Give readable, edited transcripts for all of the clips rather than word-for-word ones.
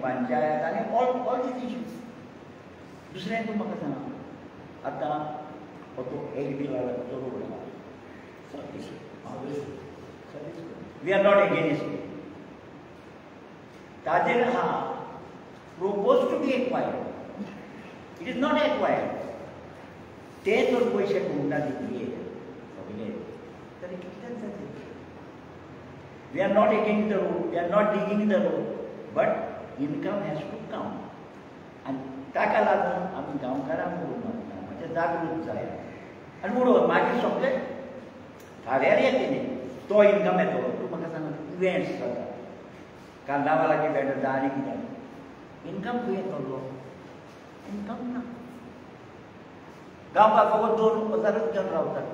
पंचायत आनी all all these issues. दुसरें तूं म्हाका सांग, आतां हो तो एक बिल आयला तो रोड आहा. We are not against. ताजेर आहा propose to be acquired, it is not acquired. ते जर पयशे कोंकणा दितले सगळे तर कितल्यान जातले. We are not against the road, we are not digging the road, but income has to come. आनी ताका लागून आमी गांवकारांक उलोवंक मागता, म्हणजे जागृत जाय आनी उडोवन मागीर सगळे थाऱ्यार येतले न्ही, तो इनकम येतलो. तूं म्हाका सांग, इव्हेंट्स जाता, कार्नावालाक इव्हेंट जाता आनी कितें, इनकम खंय येतलो? इनकम ना. गांवकार फकत 2000 जण रावतात.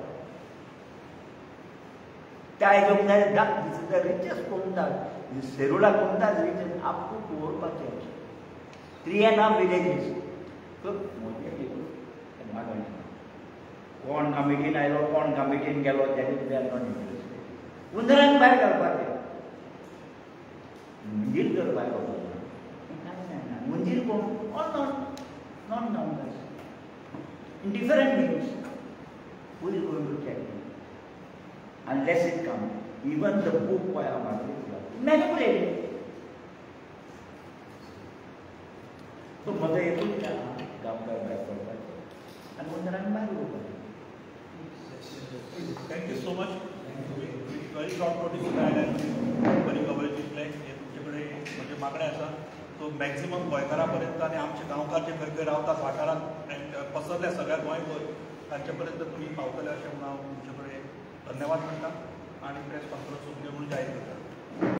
त्या आयजोंक जाय this is the richest Kondal, Serula Kondal richest. आपको दवरपाचें 3.5 विलेजीस. कोण कमिटीन आयलो, कोण कमिटीन गेलो, that is we are not interested. उंदरांक भायर घालपाचें, मुंजीर जर भायर वचना कांय जायना. मुंजीर कोण? All non Gaonkar in different means. Who is going to check them? Unless it comes, even the book by our manipulated. So म्हजो एकूच गांवकार भायर पडपाचें आनी उंदरांक भायर उडोवपाचें. Thank you so much. Very short notice आयले, बरी कवरेज दितले हे तुमचे कडेन म्हजें मागणें आसा. सो मॅक्झिमम गोंयकारां पर्यंत आनी आमचे गांवकार जे खंय खंय रावतात वाठारांत पसरल्या सगळ्या गोंयभर तांचे पर्यंत तुमी पावतले अशें म्हणून हांव तुमचे कडेन धन्यवाद म्हणटा आनी प्रेस कॉन्फरन्स सोंपली म्हणून जाहीर करता.